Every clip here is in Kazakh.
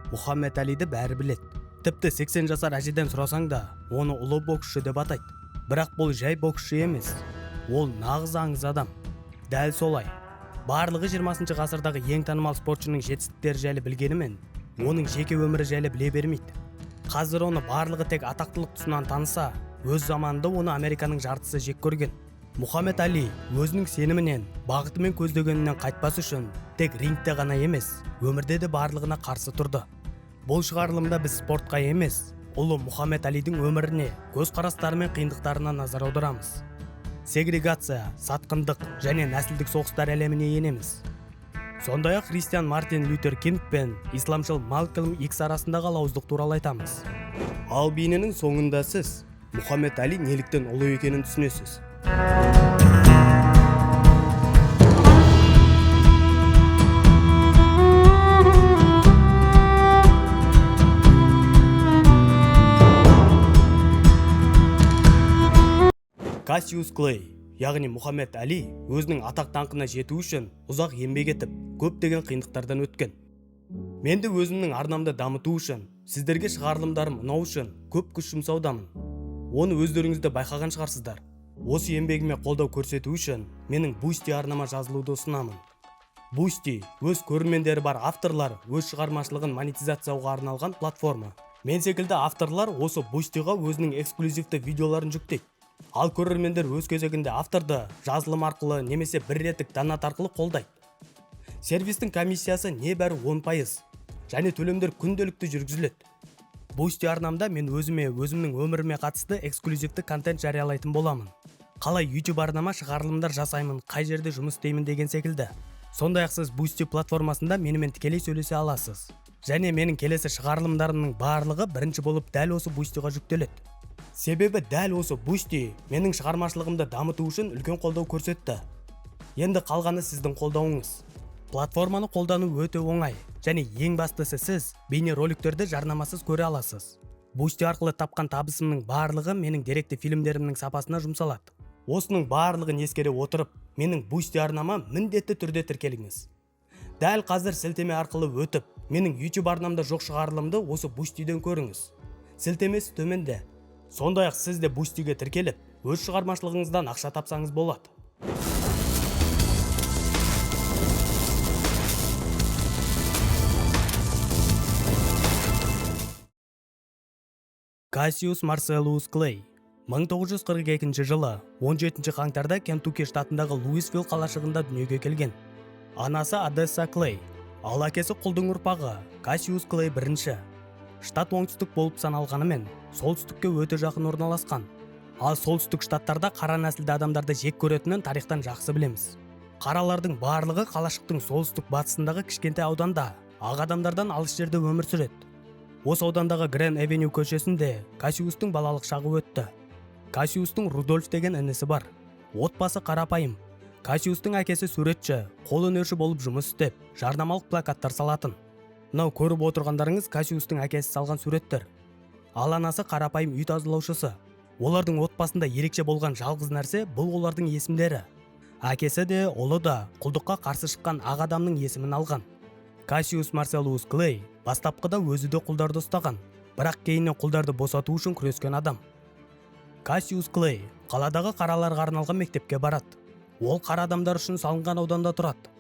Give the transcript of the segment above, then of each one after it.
Мұхаммед Әлиді бәрі біледі. Тіпті 80 жасар әжеден сұрасаң да, оны ұлы боксшы деп атайды. Бірақ бұл жай боксшы емес. Ол нағыз аңыз адам. Дәл солай. Барлығы 20 ғасырдағы ең танымал спортшының жетістіктері жайлы білгенімен, оның жеке өмірі жайлы біле бермейді. Қазір оны барлығы тек атақтылық тұсынан таныса, өз заманында оны Американың жартысы жек көрген. Мұхаммед Али өзінің сенімінен, бағыты мен көздегенінен қайтпас үшін тек рингте ғана емес, өмірде де барлығына қарсы тұрды. Бұл шығарылымда біз спортқа емес, ұлы Мұхаммед Алидің өміріне, көзқарастары мен қиындықтарына назар аударамыз. Сегрегация, сатқындық және нәсілдік соғыстар әлеміне енеміз. Сондай-ақ христиан Мартин Лютер Кинг пен исламшыл Малкольм Икс арасындағы алауыздық туралы айтамыз. Ал бейненің соңында сіз Мұхаммед Али неліктен ұлы екенін түсінесіз. Кассиус Клей, яғни Мұхаммед Али өзінің атақ даңқына жету үшін ұзақ еңбек етіп, көптеген қиындықтардан өткен. Мен де өзімнің арнамды дамыту үшін, сіздерге шығарылымдарым ұнау үшін көп күш жұмсаудамын. Оны өздеріңіз де байқаған шығарсыздар. Осы еңбегіме қолдау көрсету үшін менің Boosty арнама жазылуды ұсынамын. Boosty өз көрермендері бар авторлар өз шығармашылығын монетизациялауға арналған платформа. Мен секілді авторлар осы Boosty-ға өзінің эксклюзивті видеоларын жүктейді. Ал көрермендер өз кезегінде авторды жазылым арқылы немесе бір реттік донат арқылы қолдайды. Сервистің комиссиясы небәрі 10% және төлемдер күнделікті жүргізіледі. Boosty арнамда мен өзіме, өзімнің өміріме қатысты эксклюзивті контент жариялайтын боламын. Қалай YouTube арнама шығарылымдар жасаймын, қай жерде жұмыс істеймін деген секілді. Сондай-ақ сіз Boosty платформасында менімен тікелей сөйлесе аласыз. Және менің келесі шығарылымдарымның барлығы бірінші болып дәл осы Boosty-ға жүктеледі. Себебі дәл осы Boosty менің шығармашылығымды дамыту үшін үлкен қолдау көрсетті. Енді қалғаны сіздің қолдауыңыз. Платформаны қолдану өте оңай және ең бастысы сіз бейне роликтерді жарнамасыз көре аласыз. Boosty арқылы тапқан табысымның барлығы менің деректі фильмдерімнің сапасына жұмсалады. Осының барлығын ескере отырып, менің Boosty арнама міндетті түрде тіркеліңіз. Дәл қазір сілтеме арқылы өтіп, менің YouTube арнамда жоқ шығарылымды осы Boosty-ден көріңіз. Сілтемесі төменде. Сондай-ақ сіз де Boosty-ге тіркеліп, өз шығармашылығыңыздан ақша тапсаңыз болады. Кассиус Марселус Клей 1942 жылы 17 қаңтарда Кентукки штатындағы Луисвилл қалашығында дүниеге келген. Анасы Одесса Клей, ал әкесі құлдың ұрпағы Кассиус Клей бірінші. Штат оңтүстік болып саналғанымен, солтүстікке өте жақын орналасқан. Ал солтүстік штаттарда қара нәсілді адамдарды жек көретінін тарихтан жақсы білеміз. Қаралардың барлығы қалашықтың солтүстік батысындағы кішкентай ауданда, ақ адамдардан алыс жерде өмір сүреді. Осы аудандағы Грен Эвеню көшесінде Кассиустың балалық шағы өтті. Кассиустың Рудольф деген інісі бар. Отбасы қарапайым. Кассиустың әкесі суретші, қолөнерші болып жұмыс істеп, жарнамалық плакаттар салатын. Мынау көріп отырғандарыңыз Кассиустың әкесі салған суреттер. Ал анасы қарапайым үй тазалаушысы. Олардың отбасында ерекше болған жалғыз нәрсе бұл олардың есімдері. Әкесі де, ұлы да құлдыққа қарсы шыққан ақ адамның есімін алған. Кассиус Марселус Клей бастапқыда өзі де құлдарды ұстаған, бірақ кейіннен құлдарды босату үшін күрескен адам. Кассиус Клей қаладағы қараларға арналған мектепке барады. Ол қара адамдар үшін салынған ауданда тұрады.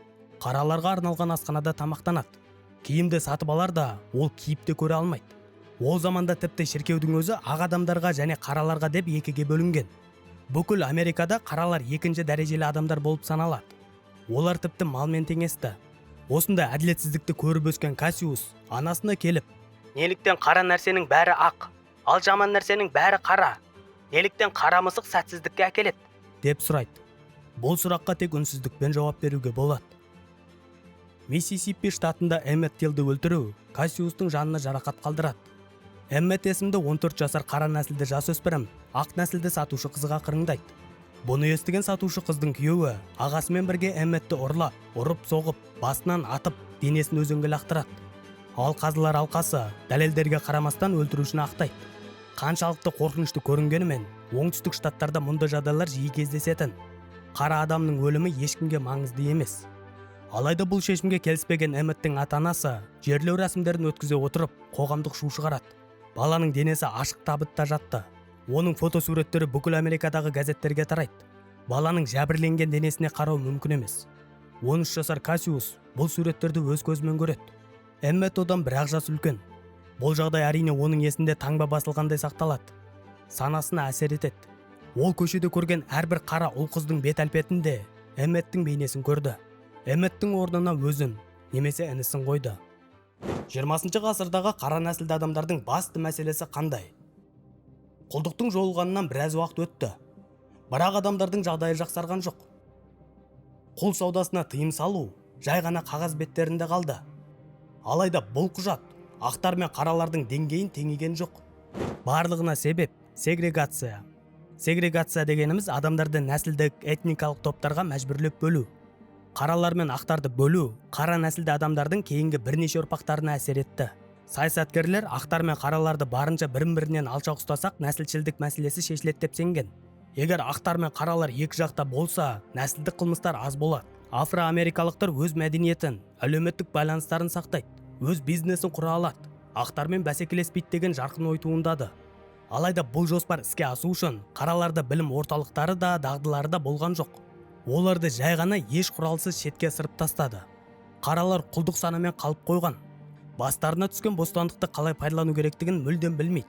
Қараларға арналған асханада тамақтанады. Киімді сатып алар да, ол киіп те көре алмайды. Ол заманда тіпті шіркеудің өзі ақ адамдарға және қараларға деп екіге бөлінген. Бүкіл Америкада қаралар екінші дәрежелі адамдар болып саналады. Олар тіпті малмен теңесті. Осындай әділетсіздікті көріп өскен Кассиус анасына келіп, "Неліктен қара нәрсенің бәрі ақ, ал жаман нәрсенің бәрі қара? Неліктен қара мысық сәтсіздікке әкеледі?" деп сұрайды. Бұл сұраққа тек үнсіздікпен жауап беруге болады. Миссисипи штатында Эммет Тиллді өлтіру Кассиустың жанына жарақат қалдырады. Эммет есімді 14 жасар қара нәсілді жасөспірім ақ нәсілді сатушы қызға қырыңдайды. Бұны естіген сатушы қыздың күйеуі ағасымен бірге Эмметті ұрлап, ұрып соғып, басынан атып, денесін өзенге лақтырады. Ал қазылар алқасы дәлелдерге қарамастан өлтірушіні ақтайды. Қаншалықты қорқынышты көрінгенімен, оңтүстік штаттарда мұндай жағдайлар жиі кездесетін. Қара адамның өлімі ешкімге маңызды емес. Алайда бұл шешімге келіспеген Эмметтің ата-анасы жерлеу рәсімдерін өткізе отырып, қоғамдық шу шығарады. Баланың денесі ашық табытта жатты. Оның фотосуреттері бүкіл Америкадағы газеттерге тарайды. Баланың жәбірленген денесіне қарау мүмкін емес. 13 жасар Кассиус бұл суреттерді өз көзімен көреді. Эммет одан бір-ақ жас үлкен. Бұл жағдай, әрине, оның есінде таңба басылғандай сақталады. Санасына әсер етеді. Ол көшеде көрген әрбір қара ұл қыздың бет әлпетінде Эмметтің бейнесін көрді. Эмметтің орнына өзін немесе інісін қойды. 20 ғасырдағы қара нәсілді адамдардың басты мәселесі қандай? Құлдықтың жойылғанынан біраз уақыт өтті. Бірақ адамдардың жағдайы жақсарған жоқ. Құл саудасына тыйым салу жай ғана қағаз беттерінде қалды. Алайда бұл құжат ақтар мен қаралардың деңгейін теңеген жоқ. Барлығына себеп – сегрегация. Сегрегация дегеніміз – адамдарды нәсілдік, этникалық топтарға мәжбүрлеп бөлу. Қаралар мен ақтарды бөлу қара нәсілді адамдардың кейінгі бірнеше ұрпақтарына әсер етті. Саясаткерлер ақтар мен қараларды барынша бірін бірінен алшақ ұстасақ, нәсілшілдік мәселесі шешіледі деп сенген. Егер ақтар мен қаралар екі жақта болса, нәсілдік қылмыстар аз болады. Афроамерикалықтар өз мәдениетін, әлеуметтік байланыстарын сақтайды, өз бизнесін құра алады, ақтармен бәсекелеспейді деген жарқын ой туындады. Алайда бұл жоспар іске асу үшін қараларда білім орталықтары да, дағдылары да болған жоқ. Оларды жай ғана еш құралсыз шетке ысырып тастады. Қаралар құлдық санамен қалып қойған. Бастарына түскен бостандықты қалай пайдалану керектігін мүлдем білмейді.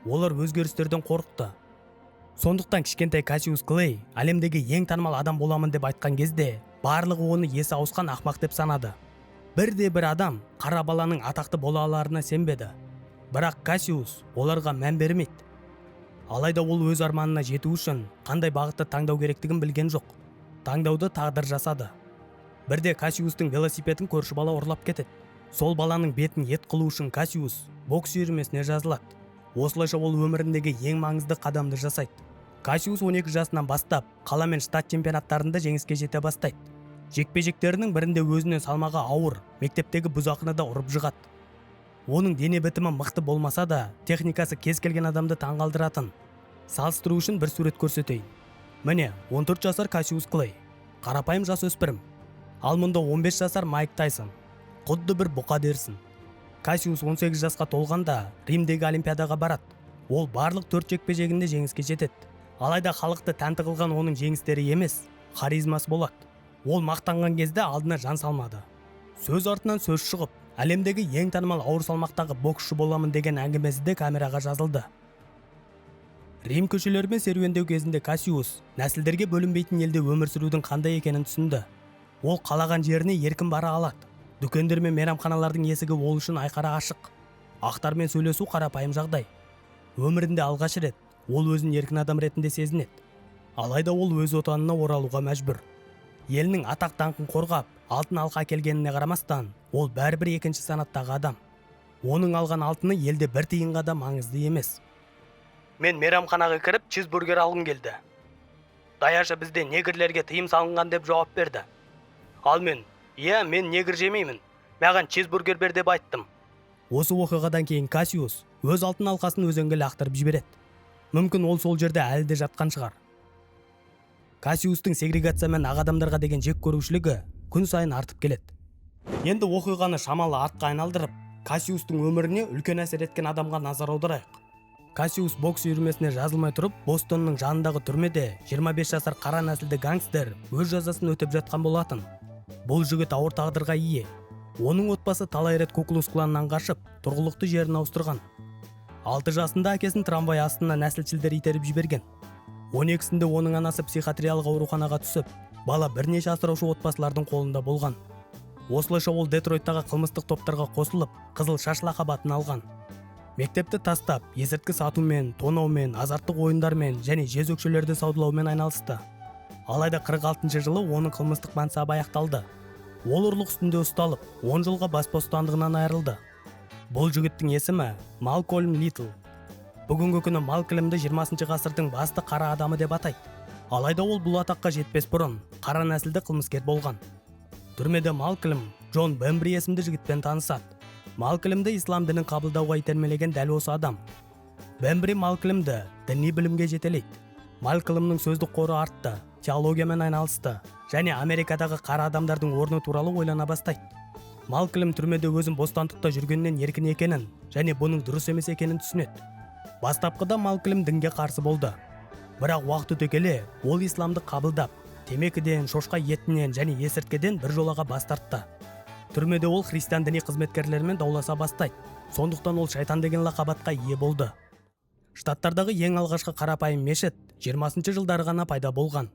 Олар өзгерістерден қорықты. Сондықтан кішкентай Кассиус Клей әлемдегі ең танымал адам боламын деп айтқан кезде, барлығы оны есі ауысқан ақмақ деп санады. Бірде бір адам қара баланың атақты бола аларына сенбеді. Бірақ Кассиус оларға мән бермейді. Алайда ол өз арманына жету үшін қандай бағытты таңдау керектігін білген жоқ. Таңдауды тағдыр жасады. Бірде Кассиустың велосипедін көрші бала ұрлап кетеді. Сол баланың бетін ет қылу үшін Кассиус бокс үйірмесіне жазылады. Осылайша ол өміріндегі ең маңызды қадамды жасайды. Кассиус 12 жасынан бастап қала мен штат чемпионаттарында жеңіске жете бастайды. Жекпе-жектерінің бірінде өзінен салмағы ауыр мектептегі бұзақыны да ұрып жығады. Оның дене бітімі мықты болмаса да, техникасы кез келген адамды таңғалдыратын. Салыстыру үшін бір сурет көрсетейін. Міне, 14 жасар Кассиус Клей, қарапайым жасөспірім. Ал мұнда 15 жасар Майк Тайсон, құдды бір бұқа дерсін. Кассиус 18 жасқа толғанда Римдегі Олимпиадаға барады. Ол барлық төрт жекпе-жегінде жеңіске жетеді. Алайда халықты тәнті қылған оның жеңістері емес, харизмасы болады. Ол мақтанған кезде алдына жан салмады. Сөз артынан сөз шығып, әлемдегі ең танымал ауыр салмақтағы боксшы боламын деген әңгімесі де камераға жазылды. Рим көшелерімен серуендеу кезінде Кассиус нәсілдерге бөлінбейтін елде өмір сүрудің қандай екенін түсінді. Ол қалаған жеріне еркін бара алады. Дүкендер мен мейрамханалардың есігі ол үшін айқара ашық. Ақтармен сөйлесу қарапайым жағдай. Өмірінде алғаш рет ол өзін еркін адам ретінде сезінеді. Алайда ол өз отанына оралуға мәжбүр. Елінің атақ даңқын қорғап, алтын алқа әкелгеніне қарамастан, ол бәрібір екінші санаттағы адам. Оның алған алтыны елде бір тиынға да маңызды емес. Мен мейрамханаға кіріп, чизбургер алғым келді. Даяшы бізде негрлерге тыйым салынған деп жауап берді. Ал мен: «Иә, мен негр жемеймін, маған чизбургер бер», – деп айттым. Осы оқиғадан кейін Кассиус өз алтын алқасын өзенге лақтырып жібереді. Мүмкін, ол сол жерде әлі де жатқан шығар. Кассиустың сегрегация мен ақ адамдарға деген жек көрушілігі күн сайын артып келеді. Енді оқиғаны шамалы артқа айналдырып, Кассиустың өміріне үлкен әсер еткен адамға назар аударайық. Кассиус бокс үйірмесіне жазылмай тұрып, Бостонның жанындағы түрмеде 25 жасар қара нәсілді гангстер өз жазасын өтеп жатқан болатын. Бұл жігіт ауыр тағдырға ие. Оның отбасы талай рет Куклус Кланнан қашып, тұрғылықты жерін ауыстырған. 6 жасында әкесін трамвай астына нәсілшілдер итеріп жіберген. 12-сінде оның анасы психиатриялық ауруханаға түсіп, бала бірнеше асыраушы отбасылардың қолында болған. Осылайша ол Детройттағы қылмыстық топтарға қосылып, қызыл шаш лақап атын алған. Мектепті тастап, есірткі сатумен, тонаумен, азарттық ойындармен және жезөкшелерді саудалаумен айналысты. Алайда 46 жылы оның қылмыстық мансабы аяқталды. Ол ұрлық үстінде ұсталып, 10 жылға бас бостандығынан айырылды. Бұл жігіттің есімі Малкольм Литл. Бүгінгі күні Малкольмді 20 ғасырдың басты қара адамы деп атайды. Алайда ол бұл атаққа жетпес бұрын қара нәсілді қылмыскер болған. Түрмеде Малкольм Джон Бембри есімді жігітпен танысады. Малкольмді ислам дінін қабылдауға итермелеген дәл осы адам. Бембри Малкольмді діни білімге жетелейді. Малкольмнің сөздік қоры артты, теологиямен айналысты. Және Америкадағы қара адамдардың орны туралы ойлана бастайды. Малкольм түрмеде өзін бостандықта жүргеннен еркін екенін және бұның дұрыс емес екенін түсінеді. Бастапқыда Малкольм дінге қарсы болды. Бірақ уақыт өте келе ол исламды қабылдап, темекіден, шошқа етінен және есірткіден біржолаға бас тартты. Түрмеде ол христиан діни қызметкерлерімен дауласа бастайды. Сондықтан ол шайтан деген лақап атқа ие болды. Штаттардағы ең алғашқы қарапайым мешіт 20 жылдары ғана пайда болған.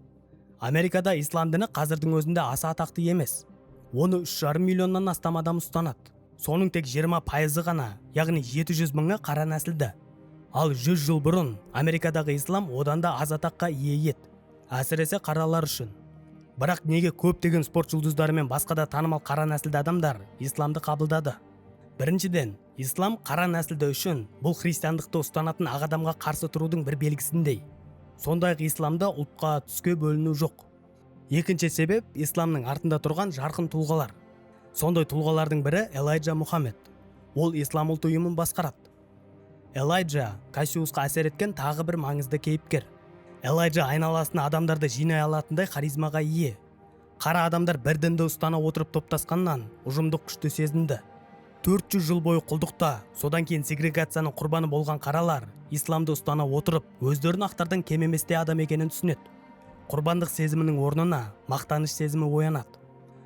Америкада ислам діні қазірдің өзінде аса атақты емес. Оны 3,5 миллионнан астам адам ұстанады. Соның тек 20%-ы ғана, яғни 700 мыңы қара нәсілді. Ал 100 жыл бұрын Америкадағы ислам одан да аз атаққа ие еді, әсіресе қаралар үшін. Бірақ неге көптеген спорт жұлдыздары мен басқа да танымал қара нәсілді адамдар исламды қабылдады? Біріншіден, ислам қара нәсілді үшін бұл христиандықты ұстанатын ақ адамға қарсы тұрудың бір белгісіндей. Сондай-ақ исламда ұлтқа, түске бөліну жоқ. Екінші себеп – исламның артында тұрған жарқын тұлғалар. Сондай тұлғалардың бірі – Элайджа Мұхаммед. Ол ислам ұлт ұйымын басқарады. Элайджа – Кассиусқа әсер еткен тағы бір маңызды кейіпкер. Элайджа айналасына адамдарды жинай алатындай харизмаға ие. Қара адамдар бір дінді ұстана отырып топтасқаннан ұжымдық күшті сезінді. 400 жыл бойы құлдықта, содан кейін сегрегацияның құрбаны болған қаралар исламды ұстана отырып, өздерін ақтардан кем емес те адам екенін түсінеді. Құрбандық сезімінің орнына мақтаныш сезімі оянады.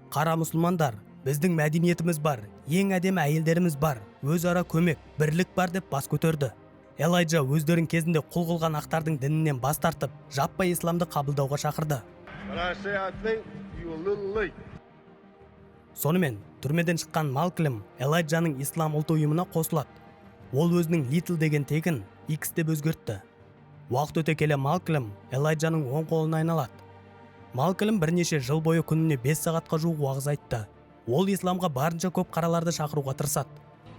Қара мұсылмандар «Біздің мәдениетіміз бар, ең әдемі әйелдеріміз бар, өзара көмек, бірлік бар» деп бас көтерді. Элайджа өздерін кезінде құл қылған ақтардың дінінен бас тартып, жаппай исламды қабылдауға шақырды. But I say I think you a little late. Сонымен, түрмеден шыққан Малкольм Элайджаның ислам ұлт ұйымына қосылады. Ол өзінің Литл деген тегін Икс деп өзгертті. Уақыт өте келе Малкольм Элайджаның оң қолына айналады. Малкольм бірнеше жыл бойы күніне 5 сағатқа жуық уағыз айтты. Ол исламға барынша көп қараларды шақыруға тырысады.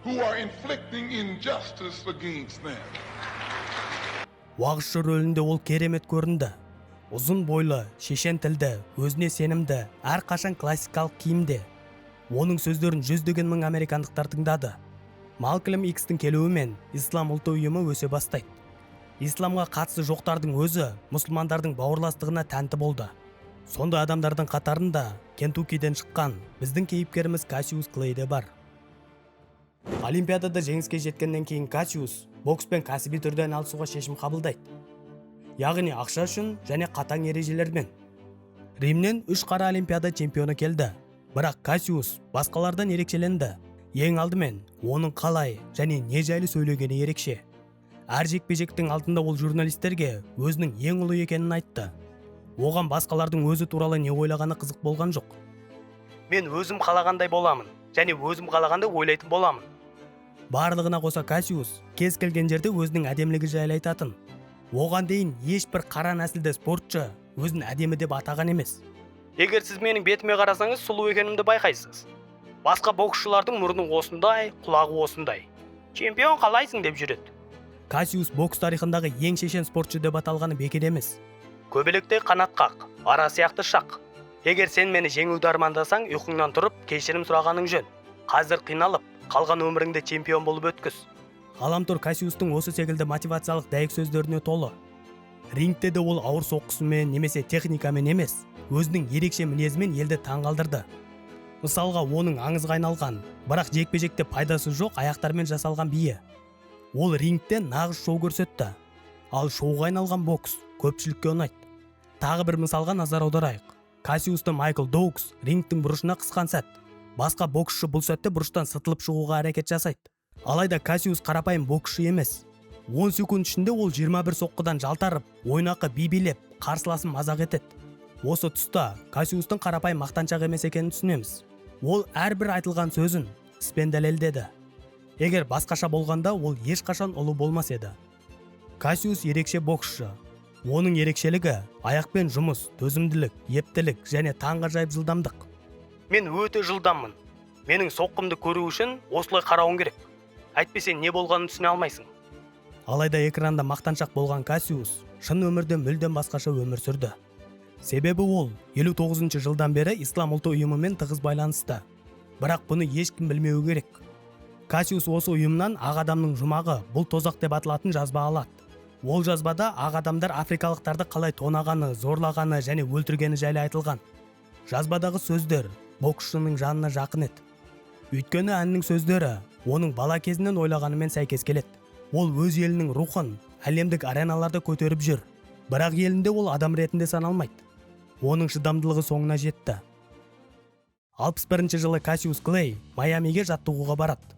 Who are inflicting injustice against them. Уағызшы рөлінде ол керемет көрінді. Ұзын бойлы, шешен тілді, өзіне сенімді, әрқашан классикалық киімде. Оның сөздерін жүздеген мың американдықтар тыңдады. Малкольм Икстің келуімен ислам ұлты ұйымы өсе бастайды. Исламға қатысы жоқтардың өзі мұсылмандардың бауырластығына тәнті болды. Сондай адамдардың қатарында Кентуккиден шыққан біздің кейіпкеріміз Кассиус Клей де бар. Олимпиадада жеңіске жеткеннен кейін Кассиус бокспен кәсіби түрде айналысуға шешім қабылдайды, яғни ақша үшін және қатаң ережелермен. Римнен үш қара олимпиада чемпионы келді. Бірақ Кассиус басқалардан ерекшеленді. Ең алдымен оның қалай және не жайлы сөйлегені ерекше. Әр жекпе-жектің алдында ол журналистерге өзінің ең ұлы екенін айтты. Оған басқалардың өзі туралы не ойлағаны қызық болған жоқ. «Мен өзім қалағандай боламын және өзім қалағандай ойлайтын боламын». Барлығына қоса, Кассиус кез келген жерде өзінің әдемілігі жайлы айтатын. Оған дейін ешбір қара нәсілді спортшы өзін әдемі деп атаған емес. «Егер сіз менің бетіме қарасаңыз, сұлу екенімді байқайсыз. Басқа боксшылардың мұрны осындай, құлағы осындай. Чемпион, қалайсың?» деп жүреді. Кассиус бокс тарихындағы ең шешен спортшы деп аталғаны бекер емес. «Көбелектей қанат қақ, ара сияқты шақ. Егер сен мені жеңуді армандасаң, ұйқыңнан тұрып, кешірім сұрағаның жөн. Қазір қиналып, қалған өміріңді чемпион болып өткіз». Ғаламтор Кассиустың осы секілді мотивациялық дәйек сөздеріне толы. Рингте де ол ауыр соққысымен немесе техникамен емес, өзінің ерекше мінезімен елді таңғалдырды. Мысалға, оның аңызға айналған, бірақ жекпе-жекте пайдасы жоқ аяқтармен жасалған биі. Ол рингте нағыз шоу көрсетті. Ал шоуға айналған бокс көпшілікке ұнайды. Тағы бір мысалға назар аударайық. Кассиусты Майкл Доукс рингтің бұрышына қысқан сәт. Басқа боксшы бұл сәтте бұрыштан сытылып шығуға әрекет жасайды. Алайда Кассиус қарапайым боксшы емес. 10 секунд ішінде ол 21 соққыдан жалтарып, ойнақы би билеп, қарсыласын мазақ етеді. Осы тұста Кассиустың қарапайым мақтаншақ емес екенін түсінеміз. Ол әрбір айтылған сөзін іспен дәлелдеді. Егер басқаша болғанда, ол ешқашан ұлы болмас еді. Кассиус ерекше боксшы. Оның ерекшелігі – аяқпен жұмыс, төзімділік, ептілік және таңғажайып жылдамдық. «Мен өте жылдаммын. Менің соққымды көру үшін осылай қарауың керек, әйтпесе не болғанын түсіне алмайсың». Алайда экранда мақтаншақ болған Кассиус шын өмірде мүлдем басқаша өмір сүрді. Себебі ол 59 жылдан бері ислам ұлты ұйымымен тығыз байланыста. Бірақ бұны ешкім білмеуі керек. Кассиус осы ұйымнан «Ақ адамның жұмағы – бұл тозақ» деп аталатын жазба алады. Ол жазбада ақ адамдар африкалықтарды қалай тонағаны, зорлағаны және өлтіргені жайлы айтылған. Жазбадағы сөздер боксшының жанына жақын еді. Өйткені әннің сөздері оның бала кезінен ойлағанымен сәйкес келеді. Ол өз елінің рухын әлемдік ареналарда көтеріп жүр. Бірақ елінде ол адам ретінде саналмайды. Оның шыдамдылығы соңына жетті. 61 жылы Кассиус Клей Майамиге жаттығуға барады.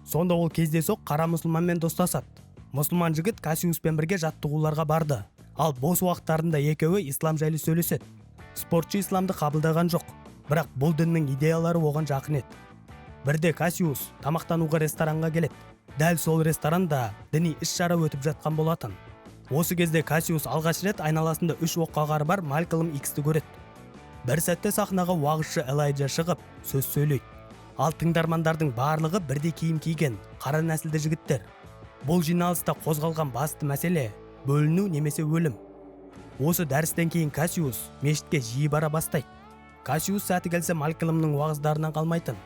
Сонда ол кездейсоқ қара мұсылманмен достасады. Мұсылман жігіт Кассиуспен бірге жаттығуларға барды. Ал бос уақыттарында екеуі ислам жайлы сөйлеседі. Спортшы исламды қабылдаған жоқ, бірақ бұл діннің идеялары оған жақын еді. Бірде Кассиус тамақтануға ресторанға келеді. Дәл сол ресторанда діни іс-шара өтіп жатқан болатын. Осы кезде Кассиус алғаш рет айналасында үш оққағары бар Малькольм Иксті көреді. Бір сәтте сахнаға уағызшы Элайджа шығып, сөз сөйлейді. Ал тыңдармандардың барлығы бірдей киім киген қара нәсілді жігіттер. Бұл жиналыста қозғалған басты мәселе бөліну немесе өлім. Осы дәрістен кейін Кассиус мешітке жиі бара бастайды. Кассиус сәті келсе Малькольмнің уағыздарынан қалмайтын.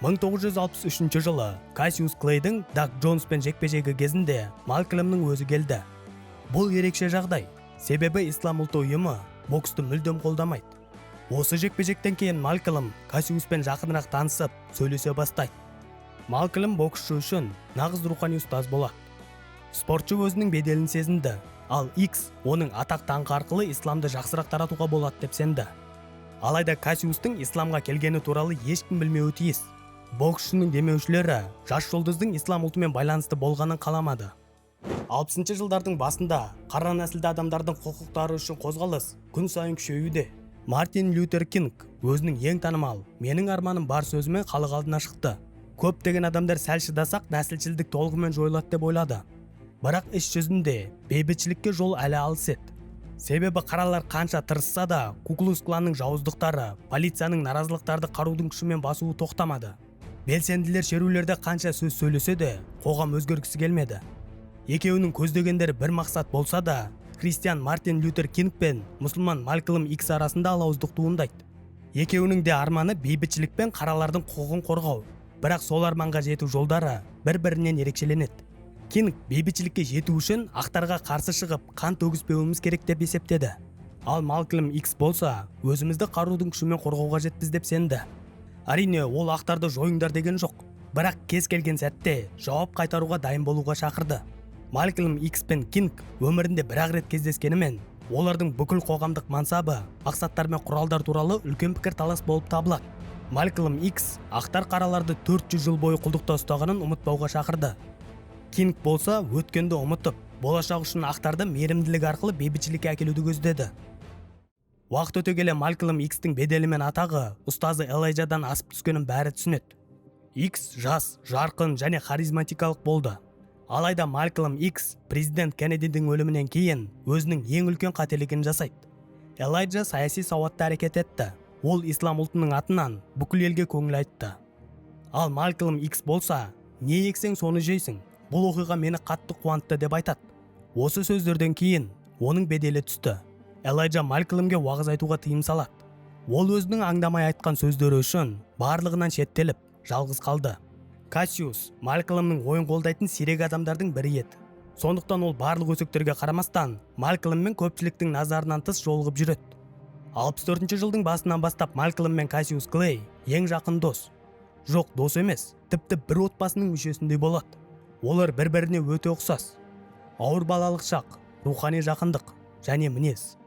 1963 жылы Кассиус Клейдің Даг Джонспен жекпе-жегі кезінде Малькольмнің өзі келді. Бұл ерекше жағдай, себебі ислам ұлты ұйымы боксты мүлдем қолдамайды. Осы жекпе-жектен кейін Малькольм Кассиуспен жақынырақ танысып, сөйлесе бастайды. Малькольм боксшы үшін нағыз рухани ұстаз болады. Спортшы өзінің беделін сезінді, ал Икс оның атақ даңқы арқылы исламды жақсырақ таратуға болады деп сенді. Алайда Кассиустың исламға келгені туралы ешкім білмеуі тиіс. Боксшының демеушілері жас жұлдыздың ислам ұлтымен байланысты болғанын қаламады. 60 жылдардың басында қара нәсілді адамдардың құқықтары үшін қозғалыс күн сайын күшеюде. Мартин Лютер Кинг өзінің ең танымал «Менің арманым бар» сөзімен халық алдына шықты. Көптеген адамдар сәл шыдасақ, нәсілшілдік толығымен жойылады деп ойлады. Бірақ іс жүзінде бейбітшілікке жол әлі алыс еді. Себебі қаралар қанша тырысса да, Куклукс Кланның жауыздықтары, полицияның наразылықтарды қарудың күшімен басуы тоқтамады. Белсенділер шерулерде қанша сөз сөйлесе де, қоғам өзгергісі келмеді. Екеуінің көздегендері бір мақсат болса да, христиан Мартин Лютер Кинг пен мұсылман Малькольм Икс арасында алауыздық туындайды. Екеуінің де арманы бейбітшілік пен қаралардың құқығын қорғау. Бірақ сол арманға жету жолдары бір-бірінен ерекшеленеді. Кинг бейбітшілікке жету үшін ақтарға қарсы шығып, қан төгіспеуіміз керек деп есептеді. Ал Малькольм Икс болса, өзімізді қарудың күшімен қорғау қажетпіз деп сенді. Әрине, ол ақтарды жойыңдар деген жоқ. Бірақ кез келген сәтте жауап қайтаруға дайын болуға шақырды. Малькольм Икс пен Кинг өмірінде бір-ақ рет кездескенімен, олардың бүкіл қоғамдық мансабы, мақсаттар мен құралдар туралы үлкен пікір талас болып табылады. Малькольм Икс ақтар қараларды 400 жыл бойы құлдықта ұстағанын ұмытпауға шақырды. Кинг болса, өткенді ұмытып, болашақ үшін ақтарды мейірімділік арқылы бейбітшілікке әкелуді көздеді. Уақыт өте келе Малькольм Икстің беделі мен атағы ұстазы Элайджадан асып түскенін бәрі түсінеді. Икс жас, жарқын және харизматикалық болды. Алайда Малькольм Икс президент Кеннедидің өлімінен кейін өзінің ең үлкен қателігін жасайды. Элайджа саяси сауатты әрекет етті. Ол ислам ұлтының атынан бүкіл елге көңіл айтты. Ал Малькольм Икс болса, не ексең соны жейсің. Бұл оқиға мені қатты қуантты деп айтады. Осы сөздерден кейін оның беделі түсті. Элайджа Малькольмге уағыз айтуға тыйым салады. Ол өзінің аңдамай айтқан сөздері үшін барлығынан шеттеліп, жалғыз қалды. Кассиус Малькольмнің ойын қолдайтын сирек адамдардың бірі еді. Сондықтан ол барлық өсектерге қарамастан Малькольммен көпшіліктің назарынан тыс жолығып жүреді. 64 жылдың басынан бастап Малькольм мен Кассиус Клей ең жақын дос. Жоқ, дос емес, тіпті бір отбасының мүшесіндей болады. Олар бір-біріне өте ұқсас. Ауыр балалық шақ, рухани жақындық және мінез.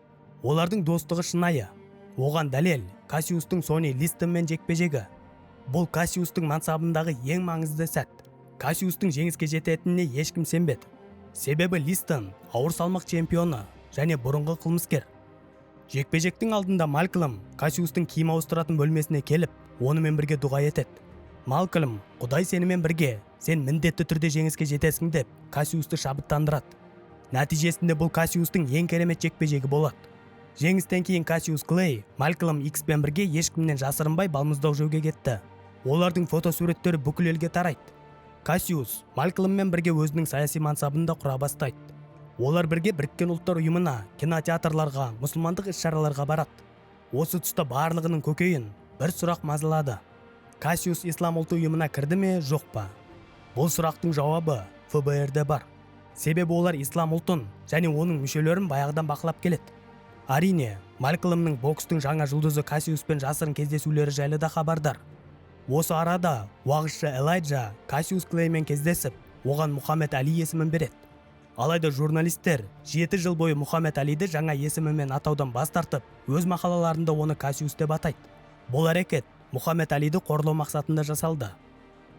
Олардың достығы шынайы. Оған дәлел Кассиустың Сони Листонмен жекпе-жегі. Бұл Кассиустың мансабындағы ең маңызды сәт. Кассиустың жеңіске жететініне ешкім сенбеді. Себебі Листон ауыр салмақ чемпионы және бұрынғы қылмыскер. Жекпе-жектің алдында Малькольм Кассиустың киім ауыстыратын бөлмесіне келіп, онымен бірге дұға етеді. Малькольм, Құдай сенімен бірге, сен міндетті түрде жеңіске жетесің деп Кассиусты шабыттандырады. Нәтижесінде бұл Кассиустың ең керемет жекпе-жегі болады. Жеңістен кейін Кассиус Клей Малькольм Икспен бірге ешкімнен жасырынбай балмұздақ жеуге кетті. Олардың фотосуреттері бүкіл елге тарайды. Кассиус Малькольммен бірге өзінің саяси мансабын да құра бастайды. Олар бірге Біріккен Ұлттар Ұйымына, кинотеатрларға, мұсылмандық іс-шараларға барады. Осы тұста барлығының көкейін бір сұрақ мазалады. Кассиус ислам ұлты ұйымына кірді ме, жоқ па? Бұл сұрақтың жауабы ФБР-де бар. Себебі олар ислам ұлтын және оның мүшелерін баяғыдан бақылап келеді. Әрине, Малькольмнің бокстың жаңа жұлдызы Кассиуспен жасырын кездесулері жайлы да хабардар. Осы арада уағызшы Элайджа Кассиус Клеймен кездесіп, оған Мұхаммед Али есімін береді. Алайда журналистер 7 жыл бойы Мұхаммед Алиді жаңа есімімен атаудан бас тартып, өз мақалаларында оны Кассиус деп атайды. Бұл әрекет Мұхаммед Алиді қорлау мақсатында жасалды.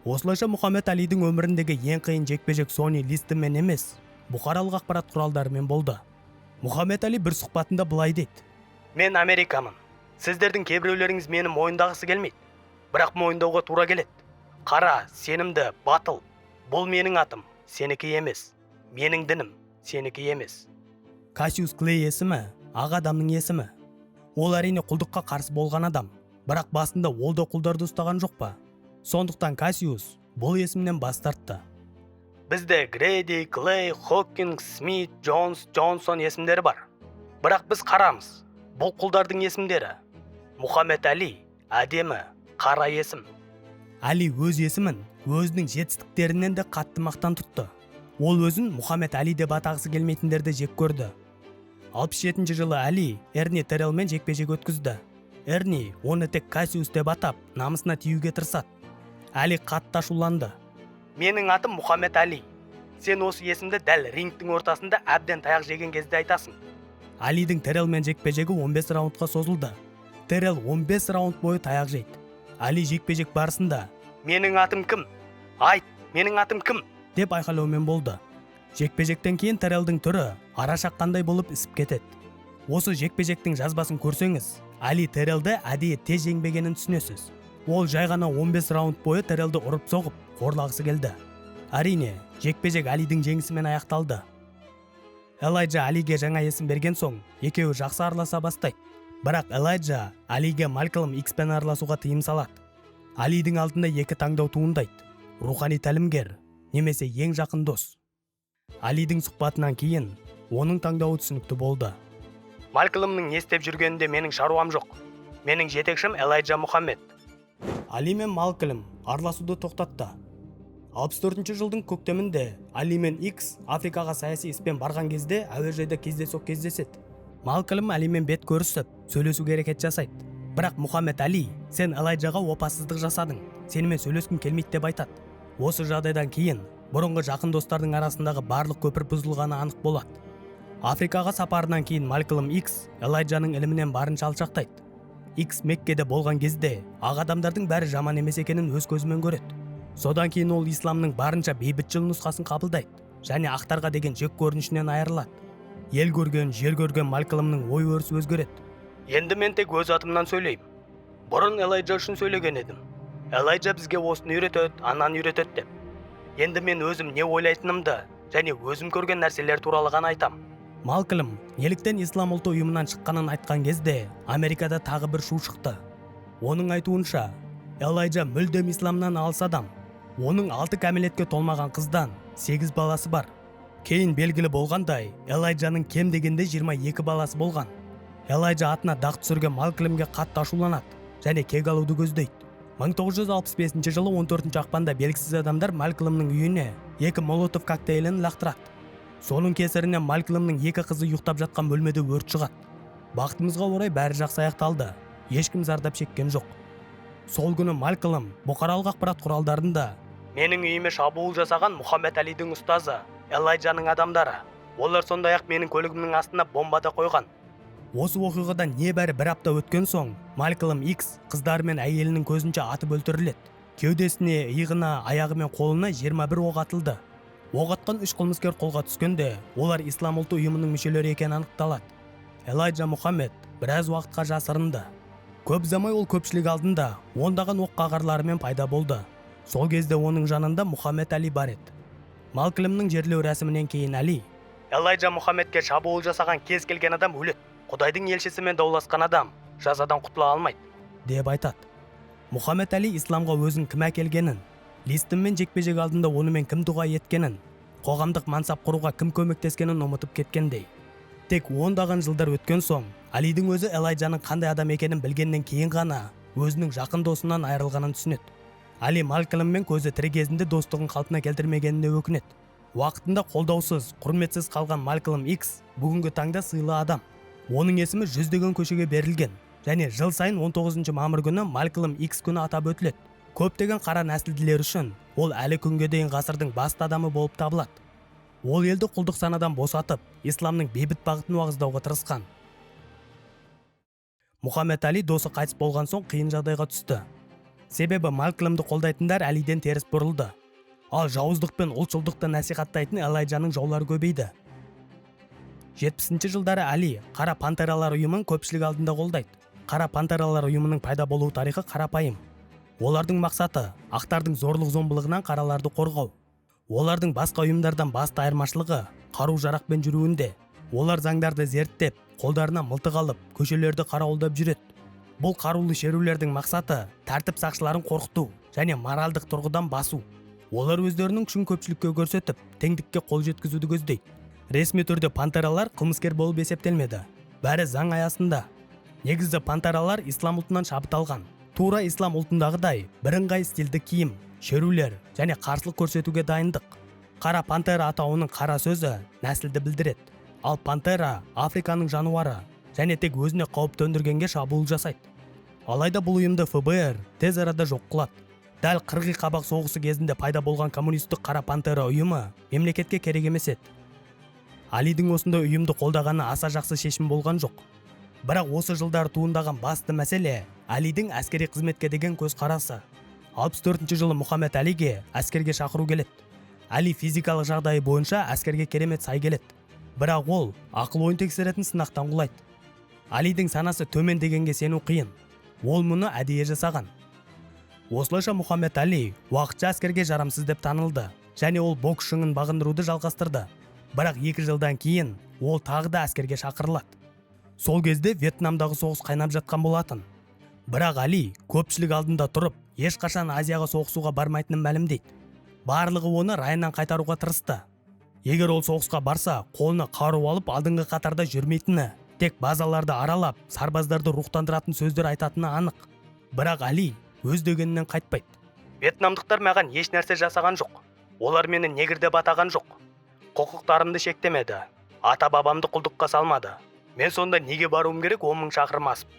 Осылайша, Мұхаммед Алидің өміріндегі ең қиын жекпе-жек Сони Листонмен емес, бұқаралық ақпарат құралдарымен болды. Мұхаммед Али бір сұхбатында былай дейді: «Мен Америкамын. Сіздердің кейбіреулеріңіз мені мойындағысы келмейді, бірақ мойындауға тура келеді. Қара, сенімді, батыл. Бұл менің атым, сенікі емес. Менің дінім, сенікі емес». Кассиус Клей есімі ақ адамның есімі. Ол, әрине, құлдыққа қарсы болған адам, бірақ басында ол да құлдарды ұстаған жоқ па? Сондықтан Кассиус бұл есімнен бас тартты. Бізде Грэди, Клей, Хокинг, Смит, Джонс, Джонсон есімдері бар, бірақ біз қарамыз. Бұл құлдардың есімдері. Мұхаммед Әли әдемі қара есім. Әли өз есімін өзінің жетістіктерінен де қатты мақтан тұтты. Ол өзін Мұхаммед Әли деп атағысы келмейтіндерді жек көрді. 67 жылы Әли Эрни Террелмен жекпе-жек өткізді. Эрни оны тек Кассиус деп атап, намысына тиюге тырысады. Әли қатты ашуланды. «Менің атым Мұхаммед Әли. Сен осы есімді дәл рингтің ортасында әбден таяқ жеген кезде айтасың». Алидің Террелмен жекпе-жегі 15 раундқа созылды. Террел 15 раунд бойы таяқ жейді. Али жекпе-жек барысында: «Менің атым кім? Айт, менің атым кім?» – деп айқайлаумен болды. Жекпе-жектен кейін Террелдің түрі ара шаққандай болып ісіп кетеді. Осы жекпе-жектің жазбасын көрсеңіз, Али Террелді әдейі тез жеңбегенін түсінесіз. Ол жай ғана 15 раунд бойы Террелді ұрып соғып, қорлағысы келді. Әрине, жекпе-жек Алидің жеңісімен аяқталды. Элайджа Алиге жаңа есім берген соң, екеуі жақсы араласа бастайды. Бірақ Элайджа Алиге Малькольм Икспен араласуға тыйым салады. Алидің алдында екі таңдау туындайды: рухани тәлімгер немесе ең жақын дос. Алидің сұхбатынан кейін оның таңдауы түсінікті болды: «Малькольмнің не істеп жүргенінде менің шаруам жоқ. Менің жетекшім Элайджа Мұхаммед». Али мен Малкольм араласуды тоқтатты. 64 жылдың көктемінде Али мен Икс Африкаға саяси іспен барған кезде әуежайда кездейсоқ кездеседі. Малкольм Алимен бет көрісіп, сөйлесуге әрекет жасайды, бірақ Мұхаммед Али: «Сен Элайджаға опасыздық жасадың, сенімен сөйлескім келмейді», – деп айтады. Осы жағдайдан кейін бұрынғы жақын достардың арасындағы барлық көпір бұзылғаны анық болады. Африкаға сапарынан кейін Малькольм Икс Элайджаның ілімінен барынша алшақтайды. Икс Меккеде болған кезде ақ адамдардың бәрі жаман емес екенін өз көзімен көреді. Содан кейін ол исламның барынша бейбітшіл нұсқасын қабылдайды және ақтарға деген жек көрінішінен айырылады. Ел көрген, жер көрген Малькольмнің ой өрісі өзгереді. «Енді мен тек өз атымнан сөйлеймін. Бұрын Элайджа үшін сөйлеген едім. Элайджа бізге осыны үйретеді, ананы үйретеді деп. Енді мен өзім не ойлайтынымды және өзім көрген нәрселер туралы ғана айтам». Малкольм неліктен ислам ұлты ұйымынан шыққанын айтқан кезде, Америкада тағы бір шу шықты. Оның айтуынша, Элайджа мүлдем исламнан алыс адам. Оның алты кәмелетке толмаған қыздан сегіз баласы бар. Кейін белгілі болғандай, Элайджаның кем дегенде 22 баласы болған. Элайджа атына дақ түсірген Малкольмге қатты ашуланады және кек алуды көздейді. 1965 жылы 14 ақпанда белгісіз адамдар Малкольмнің үйіне екі молотов коктейлін лақтырады. Соның кесірінен Малкольмнің екі қызы ұйықтап жатқан бөлмеде өрт шығады. Бақытымызға орай, бәрі жақсы аяқталды, ешкім зардап шеккен жоқ. Сол күні Малкольм бұқаралық ақпарат құралдарында: «Менің үйіме шабуыл жасаған Мұхаммед Әлидің ұстазы Элайджаның адамдары. Олар сондай ақ менің көлігімнің астына бомба да қойған». Осы оқиғадан небәрі бір апта өткен соң Малкольм Икс қыздары мен әйелінің көзінше атып өлтіріледі. Кеудесіне, иығына, аяғы мен қолына 21 оқ атылды. Оқ атқан үш қылмыскер қолға түскенде, олар ислам ұлты ұйымының мүшелері екені анықталады. Элайджа Мұхаммед біраз уақытқа жасырынды. Көп ұзамай ол көпшілік алдында ондаған оқ қағарларымен пайда болды. Сол кезде оның жанында Мұхаммед Әли бар еді. Малкольмнің жерлеу рәсімінен кейін Әли: «Элайджа Мұхаммедке шабуыл жасаған кез келген адам өледі. Құдайдың елшісімен дауласқан адам жазадан құтыла алмайды», – деп айтады. Мұхаммед Әли исламға өзін кім әкелгенін, Листонмен жекпе-жек алдында онымен кім дұға еткенін, қоғамдық мансап құруға кім көмектескенін ұмытып кеткендей. Тек ондаған жылдар өткен соң, Алидің өзі Элайджаның қандай адам екенін білгеннен кейін ғана өзінің жақын досынан айырылғанын түсінеді. Али Малкольммен көзі тірі кезінде достығын қалпына келтірмегеніне өкінеді. Уақытында қолдаусыз, құрметсіз қалған Малкольм Икс бүгінгі таңда сыйлы адам. Оның есімі жүздеген көшеге берілген және жыл сайын 19 мамыр күні Малькольм Икс күні атап өтіледі. Көптеген қара нәсілділер үшін ол әлі күнге дейін ғасырдың басты адамы болып табылады. Ол елді құлдық санадан босатып, исламның бейбіт бағытын уағыздауға тырысқан. Мұхаммед Али досы қайтыс болған соң қиын жағдайға түсті. Себебі Малькольмді қолдайтындар Алиден теріс бұрылды. Ал жауыздық пен ұлтшылдықты насихаттайтын Элайджаның жаулары көбейді. 70 жылдары Али Қара пантералар ұйымын көпшілік алдында қолдайды. Қара пантералар ұйымының пайда болу тарихы қарапайым. Олардың мақсаты – ақтардың зорлық зомбылығынан қараларды қорғау. Олардың басқа ұйымдардан басты айырмашылығы – қару жарақпен жүруінде. Олар заңдарды зерттеп, қолдарына мылтық алып, көшелерді қарауылдап жүреді. Бұл қарулы шерулердің мақсаты – тәртіп сақшыларын қорқыту және моральдық тұрғыдан басу. Олар өздерінің күшін көпшілікке көрсетіп, теңдікке қол жеткізуді көздейді. Ресми түрде пантералар қылмыскер болып есептелмеді, бәрі заң аясында. Негізі пантералар ислам ұлтынан шабыт алған. Тура ислам ұлтындағыдай бірыңғай стильді киім, шерулер және қарсылық көрсетуге дайындық. Қара пантера атауының қара сөзі нәсілді білдіреді, ал пантера – Африканың жануары және тек өзіне қауіп төндіргенге шабуыл жасайды. Алайда бұл ұйымды ФБР тез арада жоқ қылады. Дәл қырғи қабақ соғысы кезінде пайда болған коммунистік Қара пантера ұйымы мемлекетке керек емес еді. Алидің осындай ұйымды қолдағаны аса жақсы шешім болған жоқ. Бірақ осы жылдары туындаған басты мәселе – Алидің әскери қызметке деген көзқарасы. 64 жылы Мұхаммед Алиге әскерге шақыру келеді. Али физикалық жағдайы бойынша әскерге керемет сай келеді, бірақ ол ақыл ойын тексеретін сынақтан құлайды. Алидің санасы төмен дегенге сену қиын, ол мұны әдейі жасаған. Осылайша Мұхаммед Али уақытша әскерге жарамсыз деп танылды және ол бокс шыңын бағындыруды жалғастырды. Бірақ 2 жылдан кейін ол тағы да әскерге шақырылады. Сол кезде Вьетнамдағы соғыс қайнап жатқан болатын. Бірақ Али көпшілік алдында тұрып, ешқашан Азияға соғысуға бармайтынын мәлімдейді. Барлығы оны райынан қайтаруға тырысты. Егер ол соғысқа барса, қолына қару алып, алдыңғы қатарда жүрмейтіні, тек базаларды аралап, сарбаздарды рухтандыратын сөздер айтатыны анық. Бірақ Али өз дегенінен қайтпайды. «Вьетнамдықтар маған еш нәрсе жасаған жоқ. Олар мені негр деп атаған жоқ, құқықтарымды шектемеді, ата бабамды құлдыққа салмады. Мен сонда неге баруым керек 10 000 шақырым асып?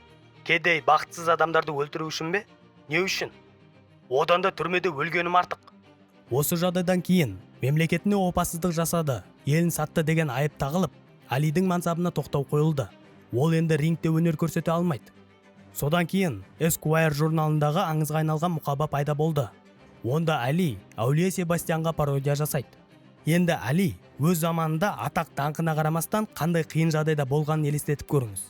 Кедей, бақытсыз адамдарды өлтіру үшін бе? Не үшін? Одан да түрмеде өлгенім артық». Осы жағдайдан кейін мемлекетіне опасыздық жасады, елін сатты деген айып тағылып, Алидің мансабына тоқтау қойылды. Ол енді рингте өнер көрсете алмайды. Содан кейін Esquire журналындағы аңызға айналған мұқаба пайда болды. Онда Али әулие Себастьянға пародия жасайды. Енді Али өз заманында атақ даңқына қарамастан, қандай қиын жағдайда болғанын елестетіп көріңіз.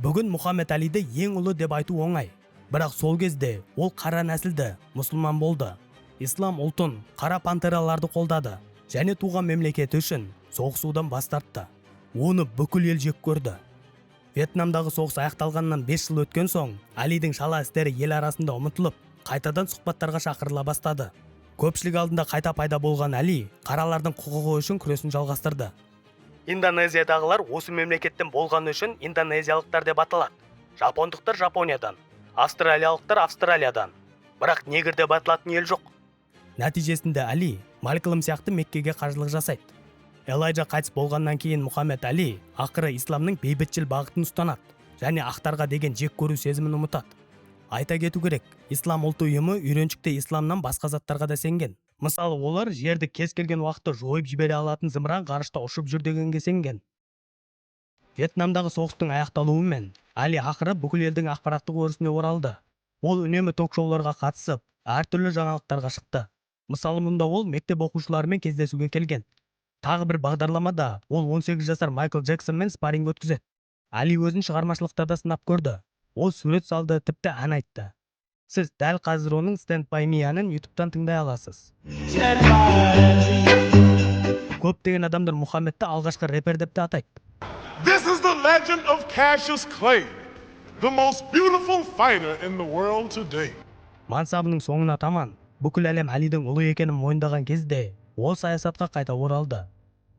Бүгін Мұхаммед Алиді ең ұлы деп айту оңай, бірақ сол кезде ол қара нәсілді мұсылман болды, ислам ұлтын, қара пантераларды қолдады және туған мемлекеті үшін соғысудан бас тартты. Оны бүкіл ел жек көрді. Вьетнамдағы соғыс аяқталғаннан 5 жыл өткен соң, Алидің шала істері ел арасында ұмытылып, қайтадан сұхбаттарға шақырыла бастады. Көпшілік алдында қайта пайда болған Али қаралардың құқығы үшін күресін жалғастырды. Индонезиядағылар осы мемлекеттен болғаны үшін индонезиялықтар деп аталады, жапондықтар Жапониядан, австралиялықтар Австралиядан, бірақ негр деп аталатын ел жоқ. Нәтижесінде Али Малькольм сияқты Меккеге қажылық жасайды. Элайджа қайтыс болғаннан кейін Мұхаммед Али ақыры исламның бейбітшіл бағытын ұстанады және ақтарға деген жек көру сезімін ұмытады. Айта кету керек, ислам ұлты ұйымы үйреншікті исламнан басқа заттарға да сенген. Мысалы, олар жерді кез келген уақытта жойып жібере алатын зымыран ғарышта ұшып жүр дегенге сенген. Вьетнамдағы соғыстың аяқталуымен Али ақыры бүкіл елдің ақпараттық өрісіне оралды. Ол үнемі ток шоуларға қатысып, әртүрлі жаңалықтарға шықты. Мысалы, мұнда ол мектеп оқушыларымен кездесуге келген. Тағы бір бағдарламада ол 18 жасар Майкл Джексонмен спарринг өткізеді. Али өзін шығармашылықта да сынап көрді. Ол сурет салды, тіпті ән айтты. Сіз дәл қазір оның «Stand by Me» әнін Ютубтан тыңдай аласыз. Көптеген адамдар Мұхаммедті алғашқы рэпер деп те атайды. This is the legend of Cassius Clay, the most beautiful fighter in the world today. Мансабының соңына таман, бүкіл әлем Алидің ұлы екенін мойындаған кезде, ол саясатқа қайта оралды.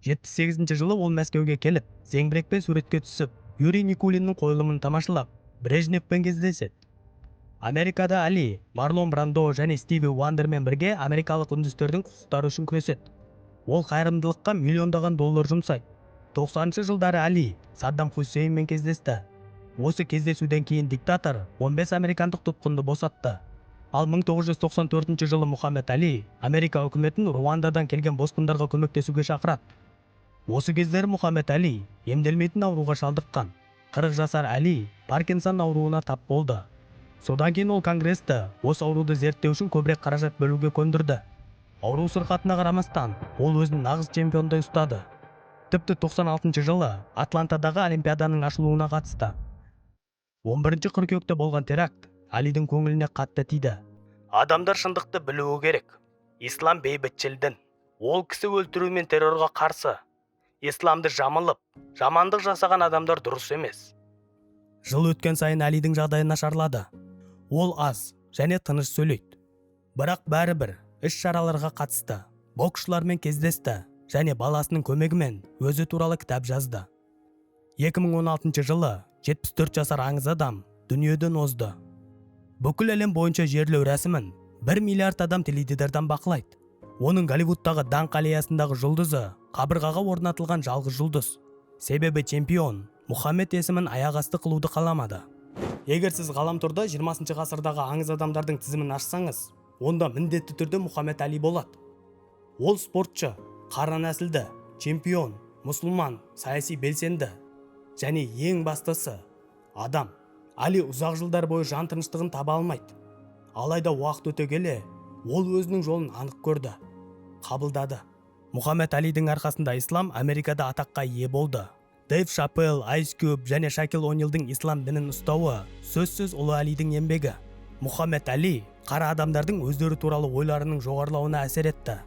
78 жылы ол Мәскеуге келіп, зеңбірекпен суретке түсіп, Юрий Никулиннің қойылымын тамашалап, Брежневпен кездеседі. Америкада Али Марлон Брандо және Стиви Уандермен бірге америкалық үндістердің құқықтары үшін күреседі. Ол қайырымдылыққа миллиондаған доллар жұмсайды. 90 жылдары Әли Саддам Хусейнмен кездесті. Осы кездесуден кейін диктатор 15 американдық тұтқынды босатты. Ал 1994 жылы Мұхаммед Али Америка үкіметін Руандадан келген босқындарға көмектесуге шақырады. Осы кездері Мұхаммед Али емделмейтін ауруға шалдыққан. 40 жасар Әли Паркинсон ауруына тап болды. Содан кейін ол Конгрессті осы ауруды зерттеу үшін көбірек қаражат бөлуге көндірді. Ауру сырқатына қарамастан, ол өзін нағыз чемпиондай ұстады. Тіпті 96 жылы Атлантадағы Олимпиаданың ашылуына қатысты. 11 қыркүйекте болған теракт Алидің көңіліне қатты тиді. Адамдар шындықты білуі керек. Ислам бейбітшіл дін. Ол кісі өлтіру мен террорға қарсы. Исламды жамылып, жамандық жасаған адамдар дұрыс емес. Жыл өткен сайын Әлидің жағдайы нашарлады. Ол аз және тыныш сөйлейді. Бірақ бәрібір іс-шараларға қатысты, боксшылармен кездесті және баласының көмегімен өзі туралы кітап жазды. 2016 жылы 74 жасар аңыз адам дүниеден озды. Бүкіл әлем бойынша жерлеу рәсімін 1 миллиард адам теледидардан бақылайды. Оның Голливудтағы даңқ аллеясындағы жұлдызы қабырғаға орнатылған жалғыз жұлдыз. Себебі чемпион Мұхаммед есімін аяқ асты қылуды қаламады. Егер сіз ғаламторда 20 ғасырдағы аңыз адамдардың тізімін ашсаңыз, онда міндетті түрде Мұхаммед Али болады. Ол спортшы, қара нәсілді, чемпион, мұсылман, саяси белсенді және ең бастысы адам. Али ұзақ жылдар бойы жан тыныштығын таба алмайды. Алайда уақыт өте келе ол өзінің жолын анық көрді, қабылдады. Мұхаммед Алидің арқасында ислам Америкада атаққа ие болды. Дэйв Шапелл, Айс Кюб және Шакил О'Нилдың ислам дінін ұстауы сөзсіз ұлы Алидің еңбегі. Мұхаммед Али қара адамдардың өздері туралы ойларының жоғарылауына әсер етті.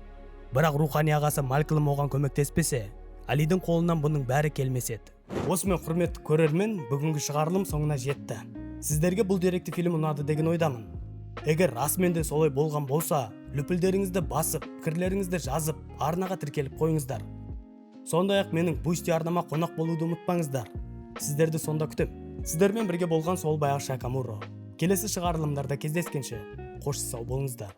Бірақ рухани ағасы Малькольм оған көмектеспесе, Алидің қолынан бұның бәрі келмес еді. Осымен, құрметті көрермен, бүгінгі шығарылым соңына жетті. Сіздерге бұл деректі фильм ұнады деген ойдамын. Егер расымен де солай болған болса, лүпілдеріңізді басып, пікірлеріңізді жазып, арнаға тіркеліп қойыңыздар. Сондай ақ менің Бусти арнама қонақ болуды ұмытпаңыздар. Сіздерді сонда күтем. Сіздермен бірге болған сол баяғы Шакамуро. Келесі шығарылымдарда кездескенше, қош сау болыңыздар.